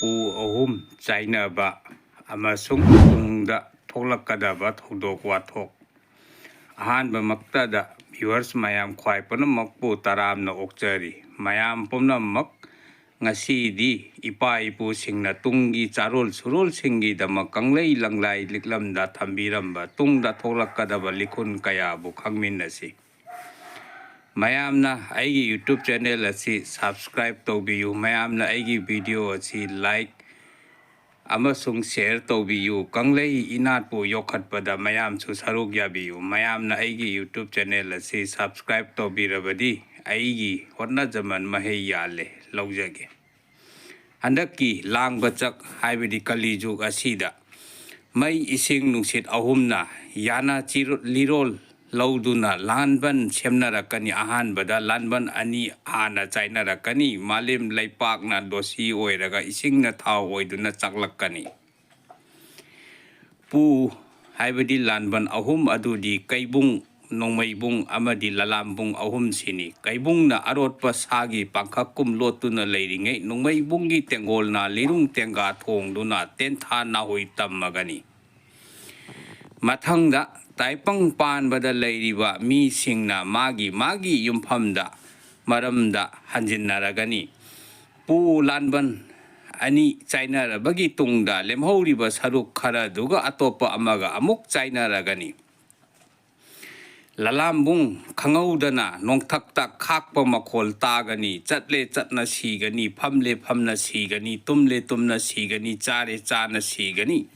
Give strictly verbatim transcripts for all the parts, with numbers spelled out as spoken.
ꯄꯨ ꯑꯍꯨꯝ ꯆꯥꯏꯅꯕ ꯑꯃꯁꯨꯡ ꯇꯨꯡꯗ ꯊꯣꯛꯂꯛꯀꯗꯕ ꯊꯧꯗꯣꯛ ꯋꯥꯊꯣꯛ꯫ ꯑꯍꯥꯟꯕꯃꯛꯇꯗ viewers ꯃꯌꯥꯝ ꯈ꯭ꯋꯥꯏ ꯄꯨꯝꯅꯃꯛꯄꯨ ꯇꯔꯥꯝꯅ ꯑꯣꯛꯆꯔꯤ꯫ ꯃꯌꯥꯝ ꯄꯨꯝꯅꯃꯛ, ꯉꯁꯤꯗꯤ ꯏꯄꯥ ꯏꯄꯨꯁꯤꯡꯅ ꯇꯨꯡꯒꯤ ꯆꯥꯔꯣꯜ ꯁꯨꯔꯣꯜꯁꯤꯡꯒꯤꯗꯃꯛ ꯀꯪꯂꯩ ꯂꯪꯂꯥꯏ ꯂꯤꯛꯂꯝꯗ ꯊꯝꯕꯤꯔꯝꯕ ꯇꯨꯡꯗ ꯊꯣꯛꯂꯛꯀꯗꯕ ꯂꯤꯈꯨꯟ ꯀꯌꯥꯕꯨ ꯈꯪꯃꯤꯟꯅꯁꯤ꯫ ꯃꯌꯥꯝꯅ ꯑꯩꯒꯤ YouTube channel ꯑꯁꯤ subscribe ꯇꯧꯕꯤꯌꯨ꯫ ꯃꯌꯥꯝꯅ ꯑꯩꯒꯤ video ꯑꯁꯤ like ꯑꯃꯁꯨꯡ share ꯇꯧꯕꯤꯌꯨ꯫ ꯀꯪꯂꯩ ꯏꯅꯥꯠꯄꯨ ꯌꯣꯛꯈꯠꯄꯗ ꯃꯌꯥꯝꯁꯨ ꯁꯔꯨꯛ ꯌꯥꯕꯤꯌꯨ꯫ ꯃꯌꯥꯝꯅ ꯑꯩꯒꯤ YouTube channel ꯑꯁꯤ subscribe ꯇꯧꯕꯤꯔꯕꯗꯤ ꯑꯩꯒꯤ ꯍꯣꯠꯅꯖꯃꯟ ꯃꯍꯩ ꯌꯥꯜꯂꯦ꯫ ꯂꯧꯖꯒꯦ꯫ ꯍꯟꯗꯛꯀꯤ ꯂꯥꯡꯕ ꯆꯛ ꯍꯥꯏꯕꯗꯤ ꯀꯂꯤꯖꯨꯒ ꯑꯁꯤꯗ ꯃꯩ, ꯏꯁꯤꯡ, ꯅꯨꯡꯁꯤꯠ ꯑꯍꯨꯝꯅ ꯌꯥꯅ ꯆꯤꯔꯨ-, ꯂꯤꯔꯣꯜ ꯂꯧꯗꯨꯅ ꯂꯥꯟꯕꯟ ꯁꯦꯝꯅꯔꯛꯀꯅꯤ꯫ ꯑꯍꯥꯟꯕꯗ ꯂꯥꯟꯕꯟ ꯑꯅꯤ ꯍꯥꯟꯅ ꯆꯥꯏꯅꯔꯛꯀꯅꯤ꯫ ꯃꯥꯂꯦꯝ ꯂꯩꯄꯥꯛꯅ ꯗꯣꯁꯤ ꯑꯣꯏꯔꯒ ꯏꯁꯤꯡꯅ ꯊꯥꯎ ꯑꯣꯏꯗꯨꯅ ꯆꯥꯛꯂꯛꯀꯅꯤ꯫ ꯄꯨ ꯍꯥꯏꯕꯗꯤ ꯂꯥꯟꯕꯟ ꯑꯍꯨꯝ ꯑꯗꯨꯗꯤ ꯀꯩꯕꯨꯡ, ꯅꯣꯡꯃꯩꯕꯨꯡ ꯑꯃꯗꯤ ꯂꯂꯥꯝꯕꯨꯡ ꯑꯍꯨꯝꯁꯤꯅꯤ꯫ ꯀꯩꯕꯨꯡꯅ ꯑꯔꯣꯠꯄ ꯁꯥꯒꯤ ꯄꯥꯡꯈꯛꯀꯨꯝ ꯂꯣꯠꯇꯨꯅ ꯂꯩꯔꯤꯉꯩ, ꯅꯣꯡꯃꯩꯕꯨꯡꯒꯤ ꯇꯦꯡꯒꯣꯜꯅ ꯂꯤꯔꯨꯡ ꯇꯦꯡꯒꯥ ꯊꯣꯡꯗꯨꯅ ꯇꯦꯟꯊꯥ ꯅꯥꯍꯨꯏ ꯇꯝꯃꯒꯅꯤ꯫ ꯃꯊꯪꯗ ꯇꯥꯏꯄꯪ ꯄꯥꯟꯕꯗ ꯂꯩꯔꯤꯕ ꯃꯤꯁꯤꯡꯅ ꯃꯥꯒꯤ ꯃꯥꯒꯤ ꯌꯨꯝꯐꯝꯗ, ꯃꯔꯝꯗ ꯍꯟꯖꯤꯟꯅꯔꯒꯅꯤ꯫ ꯄꯨ ꯂꯥꯟꯕꯟ ꯑꯅꯤ ꯆꯥꯏꯅꯔꯕꯒꯤ ꯇꯨꯡꯗ ꯂꯦꯝꯍꯧꯔꯤꯕ ꯁꯔꯨꯛ ꯈꯔꯗꯨꯒ ꯑꯇꯣꯞꯄ ꯑꯃꯒ ꯑꯃꯨꯛ ꯆꯥꯏꯅꯔꯒꯅꯤ꯫ ꯂꯂꯥꯝꯕꯨꯡ ꯈꯪꯍꯧꯗꯅ ꯅꯣꯡꯊꯛꯇ ꯈꯥꯛꯄ ꯃꯈꯣꯜ ꯇꯥꯒꯅꯤ꯫ ꯆꯠꯂꯦ ꯆꯠꯅ ꯁꯤꯒꯅꯤ, ꯐꯝꯂꯦ ꯐꯝꯅ ꯁꯤꯒꯅꯤ, ꯇꯨꯝꯂꯦ ꯇꯨꯝꯅ ꯁꯤꯒꯅꯤ, ꯆꯥꯔꯦ ꯆꯥꯅ ꯁꯤꯒꯅꯤ꯫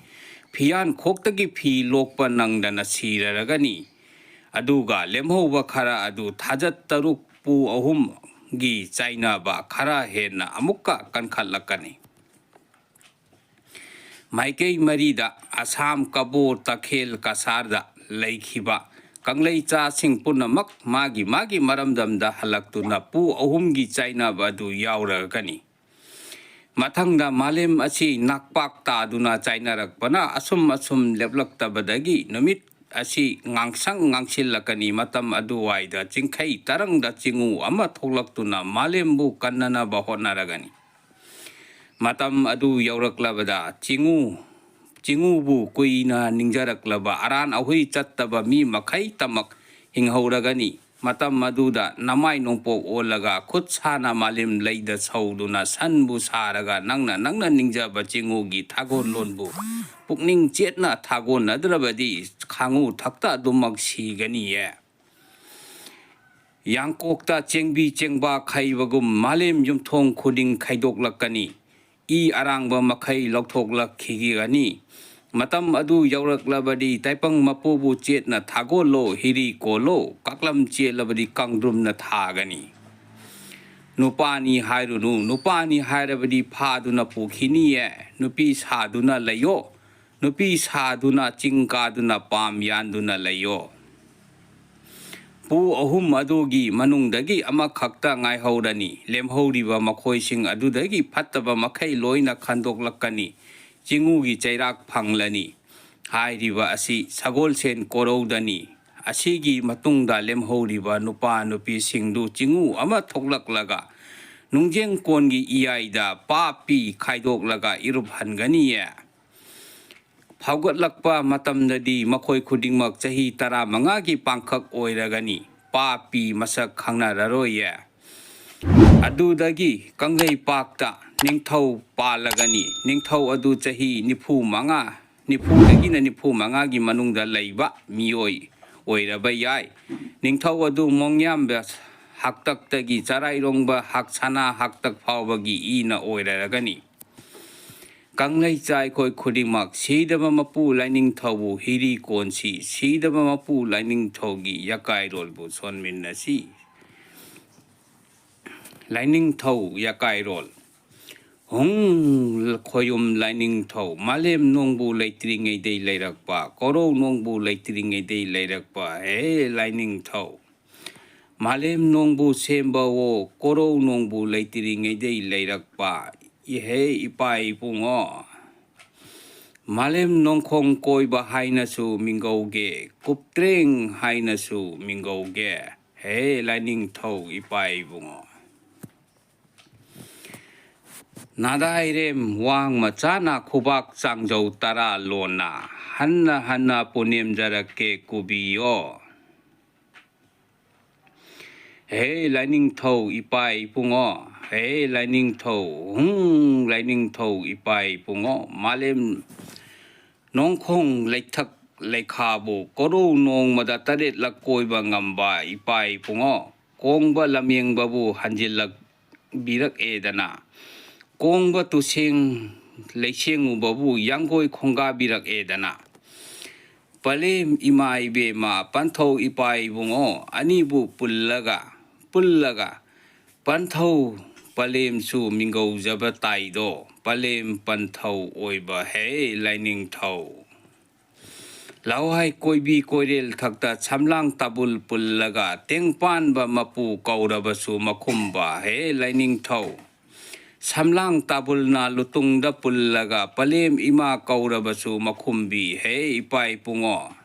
ꯐꯤꯌꯥꯟ ꯈꯣꯛꯇꯒꯤ ꯐꯤ ꯂꯣꯛꯄ ꯅꯪꯗꯅ ꯁꯤꯔꯔꯒꯅꯤ꯫ ꯑꯗꯨꯒ ꯂꯦꯝꯍꯧꯕ ꯈꯔ ꯑꯗꯨ ꯊꯥꯖꯠ ꯇꯔꯨꯛ ꯄꯨ ꯑꯍꯨꯝꯒꯤ ꯆꯥꯏꯅꯕ ꯈꯔ ꯍꯦꯟꯅ ꯑꯃꯨꯛꯀ ꯀꯟꯈꯠꯂꯛꯀꯅꯤ꯫ ꯃꯥꯏꯀꯩ ꯃꯔꯤꯗ ꯑꯁꯥꯝ, ꯀꯕꯣ, ꯇꯈꯦꯜ, ꯀꯁꯥꯔꯗ ꯂꯩꯈꯤꯕ ꯀꯪꯂꯩꯆꯥꯁꯤꯡ ꯄꯨꯝꯅꯃꯛ ꯃꯥꯒꯤ ꯃꯥꯒꯤ ꯃꯔꯝꯗꯝꯗ ꯍꯜꯂꯛꯇꯨꯅ ꯄꯨ ꯑꯍꯨꯝꯒꯤ ꯆꯥꯏꯅꯕ ꯑꯗꯨ ꯌꯥꯎꯔꯒꯅꯤ꯫ ꯃꯊꯪꯗ ꯃꯥꯂꯦꯝ ꯑꯁꯤ ꯅꯥꯛꯄꯥꯛ ꯇꯥꯗꯨꯅ ꯆꯥꯏꯅꯔꯛꯄꯅ ꯑꯁꯨꯝ ꯑꯁꯨꯝ ꯂꯦꯞꯂꯛꯇꯕꯗꯒꯤ ꯅꯨꯃꯤꯠ ꯑꯁꯤ ꯉꯥꯡꯁꯪ ꯉꯥꯡꯁꯤꯜꯂꯛꯀꯅꯤ꯫ ꯃꯇꯝ ꯑꯗꯨꯋꯥꯏꯗ ꯆꯤꯡꯈꯩ ꯇꯔꯪꯗ ꯆꯤꯡꯎ ꯑꯃ ꯊꯣꯛꯂꯛꯇꯨꯅ ꯃꯥꯂꯦꯝꯕꯨ ꯀꯟꯅꯅꯕ ꯍꯣꯠꯅꯔꯒꯅꯤ꯫ ꯃꯇꯝ ꯑꯗꯨ ꯌꯧꯔꯛꯂꯕꯗ ꯆꯤꯉꯨ, ꯆꯤꯉꯨꯕꯨ ꯀꯨꯏꯅ ꯅꯤꯡꯖꯔꯛꯂꯕ ꯑꯔꯥꯟ ꯑꯍꯨꯏ ꯆꯠꯇꯕ ꯃꯤ ꯃꯈꯩꯇꯃꯛ ꯍꯤꯡꯍꯧꯔꯒꯅꯤ꯫ ꯃꯇꯝ ꯑꯗꯨꯗ ꯅꯃꯥꯏ ꯅꯣꯡꯄꯣꯛ ꯑꯣꯜꯂꯒ ꯈꯨꯠ ꯁꯥꯅ ꯃꯥꯂꯦꯝ ꯂꯩꯗ ꯁꯧꯗꯨꯅ ꯁꯟꯕꯨ ꯁꯥꯔꯒ ꯅꯪꯅ, ꯅꯪꯅ ꯅꯤꯡꯖꯕ ꯆꯤꯉꯨꯒꯤ ꯊꯥꯒꯣꯟꯂꯣꯟꯕꯨ ꯄꯨꯛꯅꯤꯡ ꯆꯦꯠꯅ ꯊꯥꯒꯣꯟꯅꯗ꯭ꯔꯕꯗꯤ ꯈꯥꯉꯨ ꯊꯛꯇ ꯑꯗꯨꯃꯛ ꯁꯤꯒꯅꯤꯌꯦ꯫ ꯌꯥꯡꯀꯣꯛꯇ ꯆꯦꯡꯕꯤ ꯆꯦꯡꯕꯥ ꯈꯩꯕꯒꯨꯝ ꯃꯥꯂꯦꯝ ꯌꯨꯝꯊꯣꯡ ꯈꯨꯗꯤꯡ ꯈꯩꯗꯣꯛꯂꯛꯀꯅꯤ꯫ ꯏ ꯑꯔꯥꯡꯕ ꯃꯈꯩ ꯂꯧꯊꯣꯛꯂꯛꯈꯤꯒꯅꯤ꯫ ꯃꯇꯝ ꯑꯗꯨ ꯌꯧꯔꯛꯂꯕꯗꯤ ꯇꯥꯏꯄꯪ ꯃꯄꯨꯕꯨ ꯆꯦꯠꯅ ꯊꯥꯒꯣꯜꯂꯣ, ꯍꯤꯔꯤ ꯀꯣꯜꯂꯣ, ꯀꯥꯛꯂꯝ ꯆꯦꯜꯂꯕꯗꯤ ꯀꯥꯡꯗ꯭ꯔꯨꯝꯅ ꯊꯥꯒꯅꯤ꯫ ꯅꯨꯄꯥꯅꯤ ꯍꯥꯏꯔꯨꯅꯨ, ꯅꯨꯄꯥꯅꯤ ꯍꯥꯏꯔꯕꯗꯤ ꯐꯥꯗꯨꯅ ꯄꯨꯈꯤꯅꯤꯌꯦ꯫ ꯅꯨꯄꯤ ꯁꯥꯗꯨꯅ ꯂꯩꯌꯣ, ꯅꯨꯄꯤ ꯁꯥꯗꯨꯅ ꯆꯤꯡ ꯀꯥꯗꯨꯅ ꯄꯥꯝ ꯌꯥꯟꯗꯨꯅ ꯂꯩꯌꯣ꯫ ꯄꯨ ꯑꯍꯨꯝ ꯑꯗꯨꯒꯤ ꯃꯅꯨꯡꯗꯒꯤ ꯑꯃꯈꯛꯇ ꯉꯥꯏꯍꯧꯔꯅꯤ꯫ ꯂꯦꯝꯍꯧꯔꯤꯕ ꯃꯈꯣꯏꯁꯤꯡ ꯑꯗꯨꯗꯒꯤ ꯐꯠꯇꯕ ꯃꯈꯩ ꯂꯣꯏꯅ ꯈꯟꯗꯣꯛꯂꯛꯀꯅꯤ꯫ ꯆꯤꯉꯨꯒꯤ ꯆꯩꯔꯥꯛ ꯐꯪꯂꯅꯤ꯫ ꯍꯥꯏꯔꯤꯕ ꯑꯁꯤ ꯁꯒꯣꯜꯁꯦꯟ ꯀꯣꯔꯧꯗꯅꯤ꯫ ꯑꯁꯤꯒꯤ ꯃꯇꯨꯡꯗ ꯂꯦꯝꯍꯧꯔꯤꯕ ꯅꯨꯄꯥ ꯅꯨꯄꯤꯁꯤꯡꯗꯨ ꯆꯤꯉꯨ ꯑꯃ ꯊꯣꯛꯂꯛꯂꯒ ꯅꯨꯡꯖꯦꯡ ꯀꯣꯟꯒꯤ ꯏꯌꯥꯏꯗ ꯄꯥꯞꯄꯤ ꯈꯥꯏꯗꯣꯛꯂꯒ ꯏꯔꯨꯞꯍꯟꯒꯅꯤꯌꯦ꯫ ꯐꯥꯎꯒꯠꯂꯛꯄ ꯃꯇꯝꯗꯗꯤ ꯃꯈꯣꯏ ꯈꯨꯗꯤꯡꯃꯛ ꯆꯍꯤ ꯇꯔꯥꯃꯉꯥꯒꯤ ꯄꯥꯡꯈꯛ ꯑꯣꯏꯔꯒꯅꯤ꯫ ꯄꯥꯞꯄꯤ ꯃꯁꯛ ꯈꯪꯅꯔꯔꯣꯏꯌꯦ꯫ ꯑꯗꯨꯗꯒꯤ ꯀꯪꯂꯩꯄꯥꯛꯇ ꯅꯤꯡꯊꯧ ꯄꯥꯜꯂꯒꯅꯤ꯫ ꯅꯤꯡꯊꯧ ꯑꯗꯨ ꯆꯍꯤ ꯅꯤꯐꯨ ꯃꯉꯥ, ꯅꯤꯐꯨꯗꯒꯤꯅ ꯅꯤꯐꯨ ꯃꯉꯥꯒꯤ ꯃꯅꯨꯡꯗ ꯂꯩꯕ ꯃꯤꯑꯣꯏ ꯑꯣꯏꯔꯕ ꯌꯥꯏ꯫ ꯅꯤꯡꯊꯧ ꯑꯗꯨ ꯃꯣꯡꯌꯥꯝꯕ ꯍꯥꯛꯇꯛꯇꯒꯤ ꯆꯔꯥꯏꯔꯣꯡꯕ ꯍꯥꯛ-, ꯁꯅꯥ ꯍꯥꯛꯇꯛ ꯐꯥꯎꯕꯒꯤ ꯏꯅ ꯑꯣꯏꯔꯔꯒꯅꯤ꯫ ꯀꯪꯂꯩ ꯆꯥꯏꯈꯣꯏ ꯈꯨꯗꯤꯡꯃꯛ ꯁꯤꯗꯕ ꯃꯄꯨ ꯂꯥꯏꯅꯤꯡꯊꯧꯕꯨ ꯍꯤꯔꯤ ꯀꯣꯟꯁꯤ, ꯁꯤꯗꯕ ꯃꯄꯨ ꯂꯥꯏꯅꯤꯡꯊꯧꯒꯤ ꯌꯥꯀꯥꯏꯔꯣꯜꯕꯨ ꯁꯣꯟꯃꯤꯟꯅꯁꯤ꯫ ꯂꯥꯏꯅꯤꯡꯊꯧ ꯌꯥꯀꯥꯏꯔꯣꯜ꯫ ꯍꯨꯡ, ꯈꯣꯌꯨꯝ ꯂꯥꯏꯅꯤꯡꯊꯧ, ꯃꯥꯂꯦꯝ ꯅꯣꯡꯕꯨ ꯂꯩꯇ꯭ꯔꯤꯉꯩꯗꯩ ꯂꯩꯔꯛꯄ, ꯀꯣꯔꯧ ꯅꯣꯡꯕꯨ ꯂꯩꯇ꯭ꯔꯤꯉꯩꯗꯩ ꯂꯩꯔꯛꯄ, ꯍꯦ ꯂꯥꯏꯅꯤꯡꯊꯧ꯫ ꯃꯥꯂꯦꯝ ꯅꯣꯡꯕꯨ ꯁꯦꯝꯕꯋꯣ, ꯀꯣꯔꯧ ꯅꯣꯡꯕꯨ ꯂꯩꯇ꯭ꯔꯤꯉꯩꯗꯩ ꯂꯩꯔꯛꯄ, ꯏꯍꯦ ꯏꯄꯥ ꯏꯕꯨꯡꯉꯣ꯫ ꯃꯥꯂꯦꯝ ꯅꯣꯡꯈꯣꯡ ꯀꯣꯏꯕ ꯍꯥꯏꯅꯁꯨ ꯃꯤꯡꯒꯧꯒꯦ, ꯀꯨꯞꯇ꯭ꯔꯦꯡ ꯍꯥꯏꯅꯁꯨ ꯃꯤꯡꯒꯧꯒꯦ, ꯍꯦ ꯂꯥꯏꯅꯤꯡꯊꯧ ꯏꯄꯥ ꯏꯕꯨꯡꯉꯣ꯫ ꯅꯥꯗꯥꯏꯔꯦꯝ ꯋꯥꯡ ꯃꯆꯥꯅ ꯈꯨꯕꯥꯛ ꯆꯥꯡꯖꯧ ꯇꯔꯥ ꯂꯣꯟꯅ ꯍꯟꯅ ꯍꯟꯅ ꯄꯨꯅꯦꯝꯖꯔꯛꯀꯦ ꯀꯨꯕꯤꯌꯣ꯫ ꯍꯦ ꯂꯥꯏꯅꯤꯡꯊꯧ ꯏꯄꯥ ꯏꯕꯨꯡꯉꯣ, ꯍꯦ ꯂꯥꯏꯅꯤꯡꯊꯧ, ꯍꯨꯝ, ꯂꯥꯏꯅꯤꯡꯊꯧ ꯏꯄꯥ ꯏꯕꯨꯡꯉꯣ, ꯃꯥꯂꯦꯝ ꯅꯣꯡꯈꯣꯡ ꯂꯩꯊꯛ ꯂꯩꯈꯥꯕꯨ ꯀꯣꯔꯧ ꯅꯣꯡꯃꯗ ꯇꯔꯦꯠꯂꯛ ꯀꯣꯏꯕ ꯉꯝꯕ ꯏꯄꯥ ꯏꯕꯨꯡꯉꯣ, ꯀꯣꯡꯕ ꯂꯝꯌꯦꯡꯕꯕꯨ ꯍꯟꯖꯤꯜꯂꯛ ꯕꯤꯔꯛꯑꯦꯗꯅ, ꯀꯣꯡꯕ ꯇꯨꯁꯦꯡ ꯂꯩꯁꯦꯡꯉꯨꯕꯕꯨ ꯌꯥꯡꯒꯣꯏ ꯈꯣꯡꯒꯥꯕꯤꯔꯛꯑꯦꯗꯅ, ꯄꯂꯦꯝ ꯏꯃꯥ ꯏꯕꯦꯝꯃ ꯄꯟꯊꯧ ꯏꯄꯥ ꯏꯕꯨꯡꯉꯣ ꯑꯅꯤꯕꯨ ꯄꯨꯜꯂꯒ, ꯄꯨꯜꯂꯒ, ꯄꯟꯊꯧ ꯄꯂꯦꯝꯁꯨ ꯃꯤꯡꯒꯧꯖꯕ ꯇꯥꯏꯗꯣ, ꯄꯂꯦꯝ ꯄꯟꯊꯧ ꯑꯣꯏꯕ ꯍꯦ ꯂꯥꯏꯅꯤꯡꯊꯧ꯫ ꯂꯋꯥꯏ ꯀꯣꯏꯕꯤ ꯀꯣꯏꯔꯦꯜ ꯊꯛꯇ ꯁꯝꯂꯥꯡ ꯇꯥꯕꯨꯜ ꯄꯨꯜꯂꯒ ꯇꯦꯡꯄꯥꯟꯕ ꯃꯄꯨ ꯀꯧꯔꯕꯁꯨ ꯃꯈꯨꯝꯕ ꯍꯦ ꯂꯥꯏꯅꯤꯡꯊꯧ꯫ ꯁꯝꯂꯥꯡ ꯇꯥꯕꯨꯜꯅ ꯂꯨꯇꯨꯡꯗ ꯄꯨꯜꯂꯒ ꯄꯂꯦꯝ ꯏꯃꯥ ꯀꯧꯔꯕꯁꯨ ꯃꯈꯨꯝꯕꯤ ꯍꯦ ꯏꯄꯥ ꯏꯄꯨꯡꯉꯣ꯫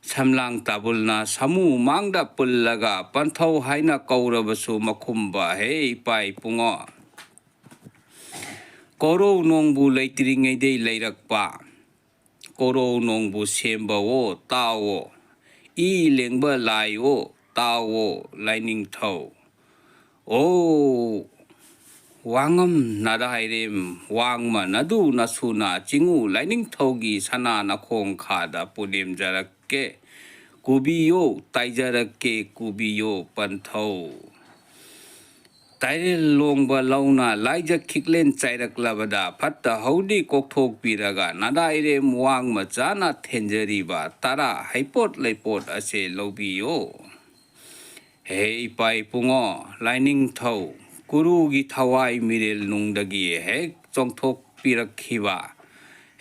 ꯁꯝꯂꯥꯡ ꯇꯥꯕꯨꯜꯅ ꯁꯥꯃꯨ ꯃꯥꯡꯗ ꯄꯨꯜꯂꯒ ꯄꯟꯊꯧ ꯍꯥꯏꯅ ꯀꯧꯔꯕꯁꯨ ꯃꯈꯨꯝꯕ ꯍꯦ ꯏꯄꯥ ꯏꯄꯨꯡꯉꯣ꯫ ꯀꯣꯔꯧ ꯅꯣꯡꯕꯨ ꯂꯩꯇ꯭ꯔꯤꯉꯩꯗꯩ ꯂꯩꯔꯛꯄ꯫ ꯀꯣꯔꯧ ꯅꯣꯡꯕꯨ ꯁꯦꯝꯕꯋꯣ ꯇꯥꯋꯣ꯫ ꯏ ꯂꯦꯡꯕ ꯂꯥꯏꯋꯣ ꯇꯥꯋꯣ ꯂꯥꯏꯅꯤꯡꯊꯧ꯫ ꯑꯣ ꯋꯥꯉꯝ ꯅꯥꯗꯥꯏꯔꯦꯝ ꯋꯥꯡꯃ ꯅꯗꯨ ꯅꯁꯨꯅ ꯆꯤꯡꯉꯨ ꯂꯥꯏꯅꯤꯡꯊꯧꯒꯤ ꯁꯅꯥ ꯅꯈꯣꯡ ꯈꯥꯗ ꯄꯨꯅꯦꯝꯖꯔꯛꯀꯦ꯫ ꯀꯨꯕꯤꯌꯣ ꯇꯥꯏꯖꯔꯛꯀꯦ ꯀꯨꯕꯤꯌꯣ ꯄꯟꯊꯧ꯫ ꯇꯥꯏꯔꯦꯜ ꯂꯣꯡꯕ ꯂꯧꯅ ꯂꯥꯏꯖ ꯈꯤꯛꯂꯦꯟ ꯆꯥꯏꯔꯛꯂꯕꯗ ꯐꯠꯇ ꯍꯧꯗꯤ ꯀꯣꯛꯊꯣꯛꯄꯤꯔꯒ ꯅꯥꯗꯥꯏꯔꯦꯝ ꯋꯥꯡ ꯃꯆꯥꯅ ꯊꯦꯟꯖꯔꯤꯕ ꯇꯔꯥ ꯍꯩꯄꯣꯠ ꯂꯩꯄꯣꯠ ꯑꯁꯦ ꯂꯧꯕꯤꯌꯣ꯫ ꯍꯦ ꯏꯄꯥ ꯏꯄꯨꯡꯉꯣ ꯂꯥꯏꯅꯤꯡꯊꯧ ꯀꯨꯔꯨꯒꯤ ꯊꯋꯥꯏ ꯃꯤꯔꯦꯜ ꯅꯨꯡꯗꯒꯤ ꯍꯦꯛ ꯆꯣꯡꯊꯣꯛꯄꯤꯔꯛꯈꯤꯕ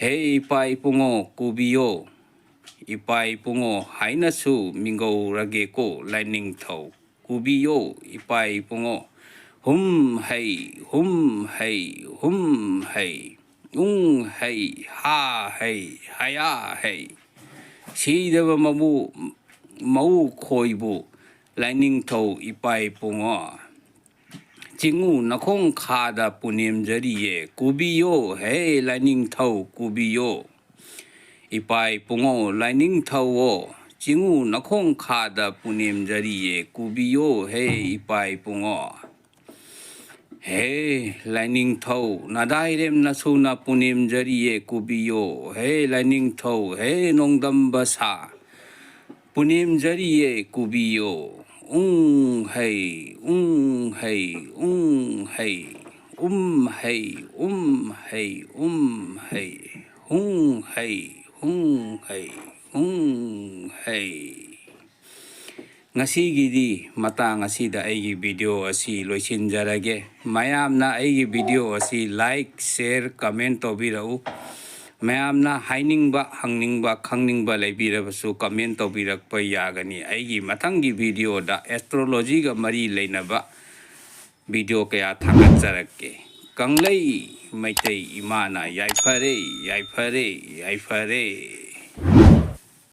ꯍꯦ ꯏꯄꯥ ꯏꯄꯨꯡꯉꯣ ꯀꯨꯕꯤꯌꯣ꯫ ꯏꯄꯥ ꯏꯄꯨꯡꯉꯣ ꯍꯥꯏꯅꯁꯨ ꯃꯤꯡꯒꯧꯔꯒꯦꯀꯣ ꯂꯥꯏꯅꯤꯡꯊꯧ꯫ ꯀꯨꯕꯤꯌꯣ ꯏꯄꯥ ꯏꯄꯨꯡꯉꯣ꯫ ꯍꯨꯝ ꯍꯩ ꯍꯨꯝ ꯍꯩ ꯍꯨꯝ ꯍꯩ꯫ ꯎꯪ ꯍꯩ ꯍꯥ ꯍꯩ ꯍꯌꯥ ꯍꯩ꯫ ꯁꯤꯗꯕ ꯃꯕꯨ ꯃꯧ ꯈꯣꯏꯕꯨ ꯂꯥꯏꯅꯤꯡꯊꯧ ꯏꯄꯥ ꯏꯄꯨꯡꯉꯣ꯫ ꯆꯤꯡꯉꯨ ꯅꯈꯣꯡ ꯈꯥꯗ ꯄꯨꯅꯦꯝꯖꯔꯤꯌꯦ, ꯀꯨꯕꯤꯌꯣ ꯍꯦ ꯂꯥꯏꯅꯤꯡꯊꯧ ꯀꯨꯕꯤꯌꯣ꯫ ꯏꯄꯥ ꯏꯄꯨꯡꯉꯣ ꯂꯥꯏꯅꯤꯡꯊꯧꯑꯣ, ꯆꯤꯡꯉꯨ ꯅꯈꯣꯡ ꯈꯥꯗ ꯄꯨꯅꯦꯝꯖꯔꯤꯌꯦ, ꯀꯨꯕꯤꯌꯣ ꯍꯦ ꯏꯄꯥ ꯏꯄꯨꯡꯉꯣ꯫ ꯍꯦ ꯂꯥꯏꯅꯤꯡꯊꯧ ꯅꯗꯥꯏꯔꯦꯝ ꯅꯁꯨꯅ ꯄꯨꯅꯦꯝꯖꯔꯤꯌꯦ, ꯀꯨꯕꯤꯌꯣ ꯍꯦ ꯂꯥꯏꯅꯤꯡꯊꯧ ꯍꯦ ꯅꯣꯡꯗꯝꯕ ꯁꯥ꯫ ꯄꯨꯅꯦꯝꯖꯔꯤꯌꯦ ꯀꯨꯕꯤꯌꯣ꯫ ꯎꯪ ꯍꯩ ꯎꯪ ꯍꯩ ꯎꯪ ꯍꯩ꯫ ꯎꯝ ꯍꯩ ꯎꯝ ꯍꯩ ꯎꯝ ꯍꯩ꯫ ꯍꯨꯡ ꯍꯩ ꯍꯨꯡ ꯍꯩ ꯍꯨꯡ ꯍꯩ꯫ ꯉꯁꯤꯒꯤꯗꯤ ꯃꯇꯥꯡ ꯑꯁꯤꯗ ꯑꯩꯒꯤ ꯚꯤꯗꯤꯑꯣ ꯑꯁꯤ ꯂꯣꯏꯁꯤꯟꯖꯔꯒꯦ꯫ ꯃꯌꯥꯝꯅ ꯑꯩꯒꯤ ꯚꯤꯗꯤꯑꯣ ꯑꯁꯤ like, share, comment ꯇꯧꯕꯤꯔꯛꯎ꯫ ꯃꯌꯥꯝꯅ ꯍꯥꯏꯅꯤꯡꯕ, ꯍꯪꯅꯤꯡꯕ, ꯈꯪꯅꯤꯡꯕ ꯂꯩꯕꯤꯔꯕꯁꯨ comment ꯇꯧꯕꯤꯔꯛꯄ ꯌꯥꯒꯅꯤ꯫ ꯑꯩꯒꯤ ꯃꯊꯪꯒꯤ ꯚꯤꯗꯤꯑꯣꯗ ꯑꯦꯁꯇ꯭ꯔꯣꯂꯣꯖꯤꯒ ꯃꯔꯤ ꯂꯩꯅꯕ ꯚꯤꯗꯤꯑꯣ ꯀꯌꯥ ꯊꯥꯒꯠꯆꯔꯛꯀꯦ꯫ ꯀꯪꯂꯩ ꯃꯩꯇꯩ ꯏꯃꯥꯅ ꯌꯥꯏꯐꯔꯦ, ꯌꯥꯏꯐꯔꯦ, ꯌꯥꯏꯐꯔꯦ꯫